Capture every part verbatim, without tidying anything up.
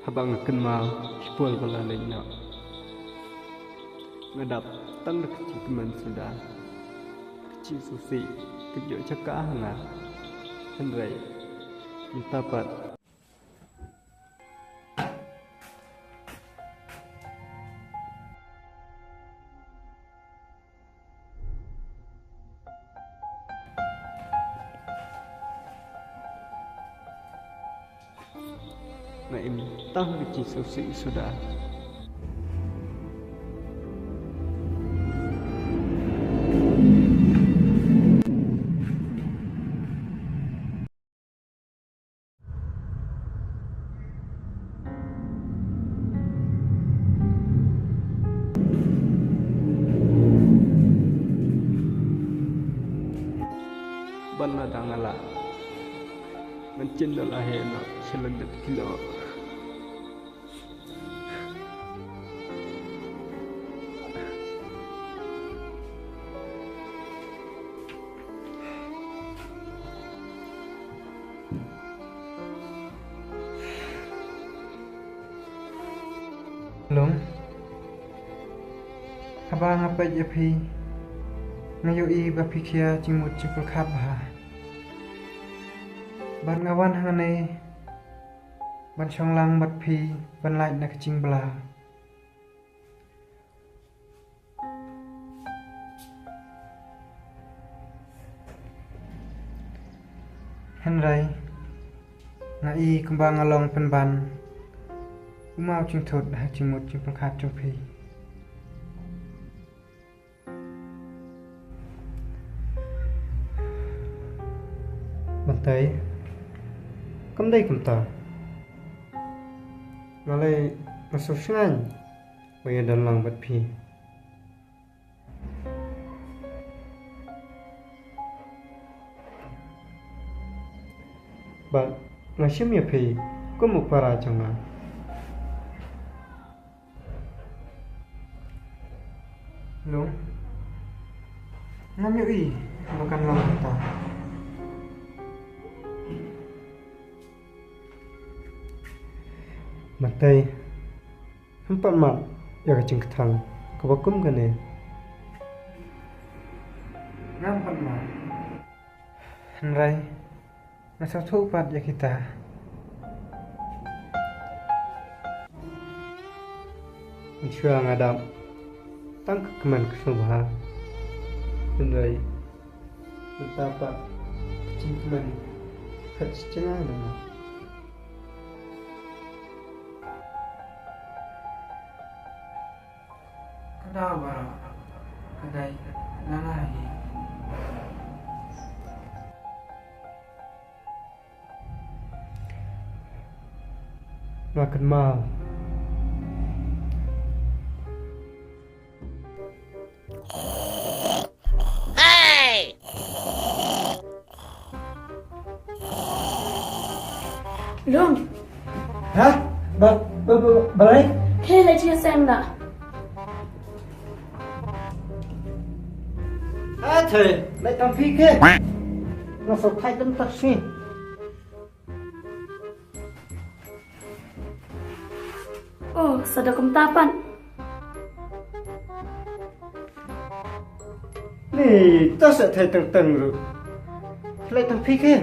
Haba nga kynmaw shipor ba la leit noh, nga dap tang da ka jingkmen suda. Ka jingsngewsih ka ïoh jaka ha nga. Hynrei mynta pat nga im tang ha ka jingsngewsih suda. Ban la dang ala man chin da la he na shilan dat kilo. Lung, haba nga peit ïa phi, nga ïohi ba phi khia jingmut jingpyrkhat bha. Bad nga wan hangne ban shong lang bad phi ban lait na ka jingbla. Hynrei nga i kumba nga long pynban u maw jingthut ha jingmut jingpyrkhat jong phi. Mynta kam dei kumta. Nga lei nga sngewsynei ba ïa don lang bad phi. Bad nga shim ïa phi kum u para jong nga. Lung, ngam ïohi ba kan long kumta. Mynta Ngam pat mad ïa ka jingkthang kaba kum kane. Ngam pat mad. Hynrei nga sngewthuh pat ïa kita. Mynshuwa nga dap tang ka kmen ka sngewbha. Hynrei mynta pat ka jingkmen ka jingkmen. Ka daw baroh ka dei na nga hi. Nga kynmaw. Lung. Ha? Ba, ba, ba, balei? He, leit sha ïing da. Ha, te, leit tang phi ke. Nga sngewthuh dang tak shi. Oh, sa da kumta pat. Ni, to sa thei teng teng ruh. Leit tang phi ke.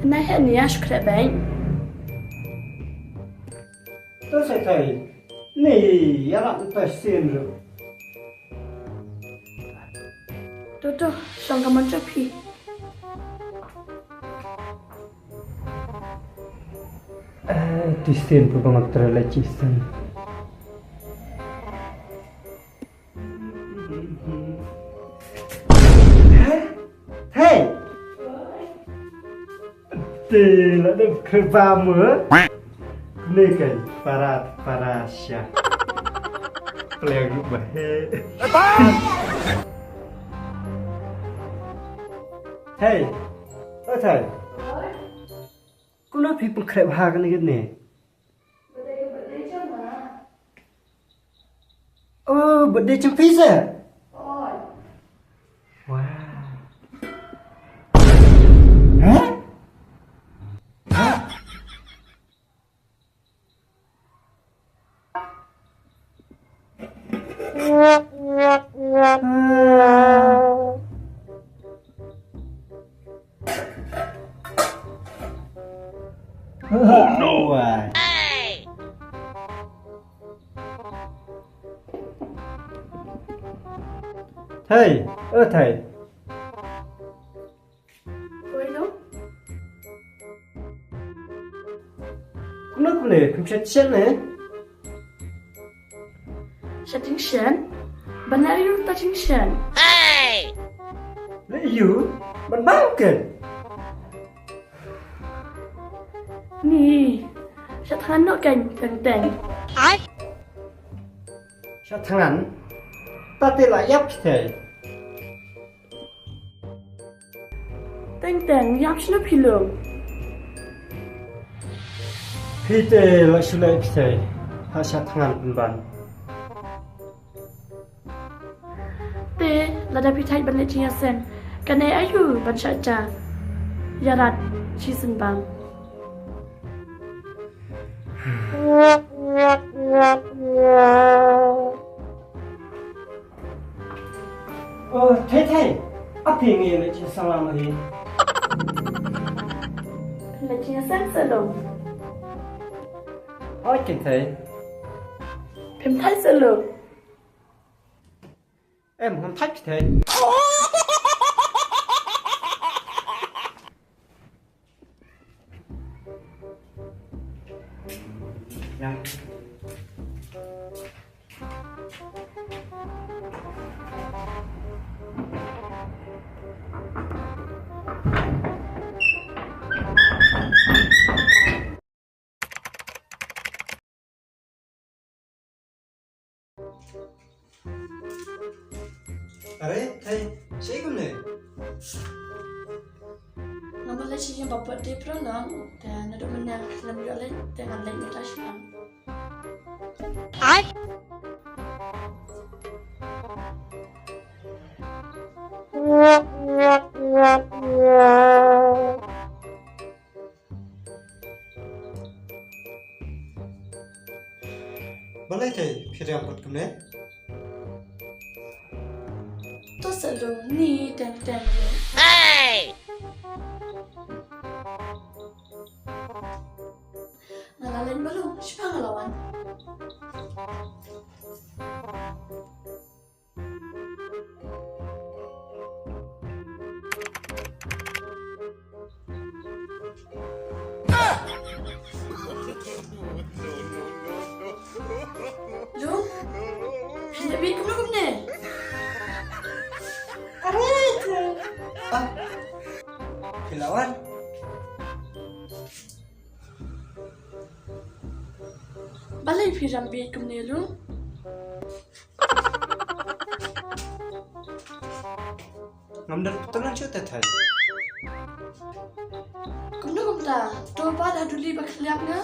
Na he ni ash kre beng. To sa thei. Ni, ïa la to sin ruh. To to, shong ka mon chok phi. Eh, ti sien phi ba nga trei la chi sien. Hei, hei. Te la dep khe ba mu. Ne kai para para sha. Pleng ba he. Hei. O thai. Kumno phi pynkhreh bha kane kane? Oh, birthday jong phi se? Wow. Hah? Hah? Oh no! Thai, o thai. Kumno kumne, phim shet shet ne? Shet jingshen? Ban leh aïu ta jingshen? Leh aïu? Ban bam ken? Ni, shet thngan noh ken teng teng. Shet thngan? Ta te la ïap phi te. Teng teng, ïap shano phi lum? Phi te la shu leh phi te, ha sha thngan pynban. Te, lada phi thait ban leh jingïaseng, kane aïu ban shah ja ïarap shisien bam. Oh, thei thei. Aphi ngi leh jingïaseng lang hi. Leh jingïaseng sa lum. Oi, kin thei. Phim thait sa lum. Em, ngam thait thei. Are, thei, shaei kumne? Nga mut leit sha ïing ba pat dei pyrshah lang, te naduh mynne lem ïoh leit, te ngan leit mynta sha ïing. Ai. Balei te phi riam pat kumne? To sa lum ni teng teng. Hey! Nga la leit malu, shipa nga la wan. Lum? Phi la bieit kumno kumne? Are te. Ah. Phi la wan? Balei phi riam bieit kumne Lum? Ngam don pyntynnad shuh te thei. Kumno kumta? To pat ha duli ba khliak nga.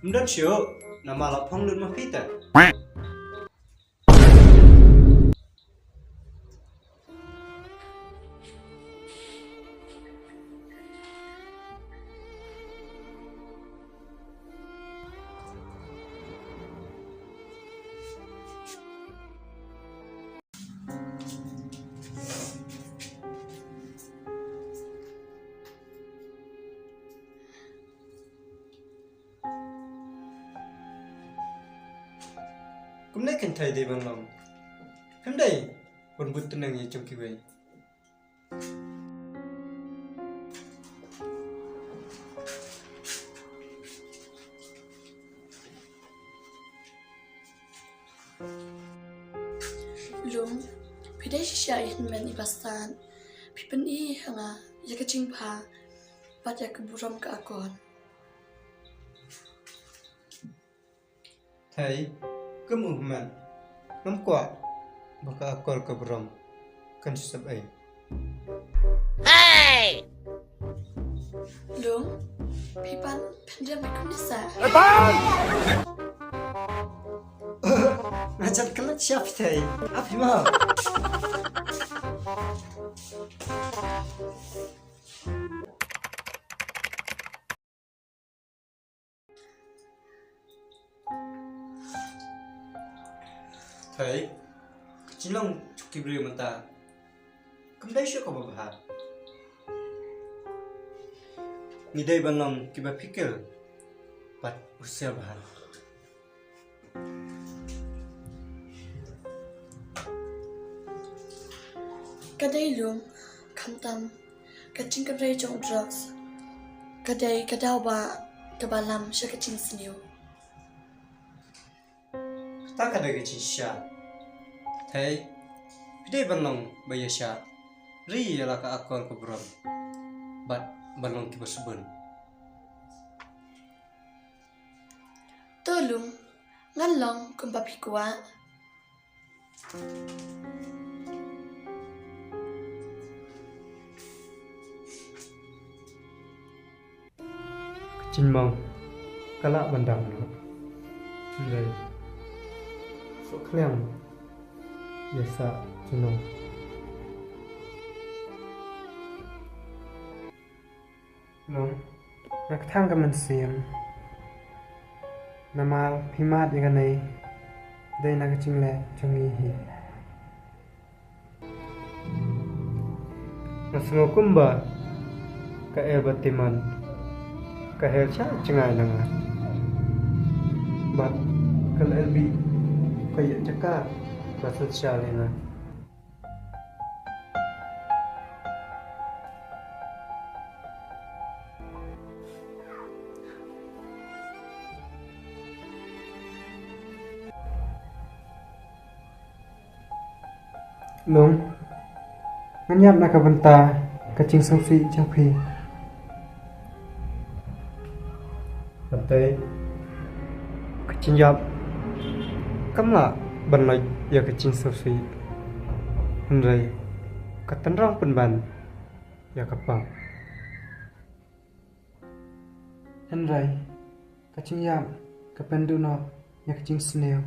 Ngam don shuh, namar la phong lut ma phi te. Kumne kynthei dei ban long. Phim dei ban bud tneng ïa jong kiwei. Myn i Bastad, phi pyni ha nga ïa ka jingbha bad ïa ka burom ka akor. Thei, kum u hmet, ngam kwah ba ka akor ka burom kan sep ei. Lung, phi pan pyndiam ïa kumne sa. Nga jan klet sha phi Thei. Ap hi ma. Thei, ka jinglong jong ki briew mynta kam dei shuh kaba bha. Ngi dei ban long kiba phikir bad husiar bha. Ka dei Lung, khamtam ka jingkynrei jong drugs ka dei ka daw ba kaba lam sha ka jingsniew. Kata ka dei ka jingshisha. Thei, phi dei ban long ba ïaishah, ri ïa la ka akor ka burom bad ban long kiba sbun. To Lung, ngan long kumba phi kwah. Ka jingmong ka lah ban dang noh. Hynrei suk khlem ïa sah junom. Lung, nga kthang ka mynsiem. Namar phi mad ïa kane dei na ka jingleh jong ngi hi. Nga sngew kumba ka er ba timan ka her sha jngai na nga. Bad ka leh bih ka ïa jaka ba synshar ïa nga. Lung, ngan ïap na ka bynta ka jingsngewsih jong phi. Hynrei ka jingïap kam lah ban lait ïa ka jingsngewsih. Hynrei ka tynrong pynban ïa ka pap. Hynrei ka jingïap ka pynduh noh ïa ka jingsniew.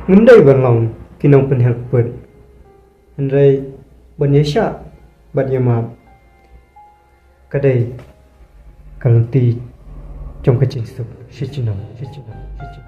Ngim dei ban long ki nongpynhiar kput, hynrei ban ïaishah bad ïamap ka dei ka lynti jong ka jingsuk shi junom, shi junom, shi junom.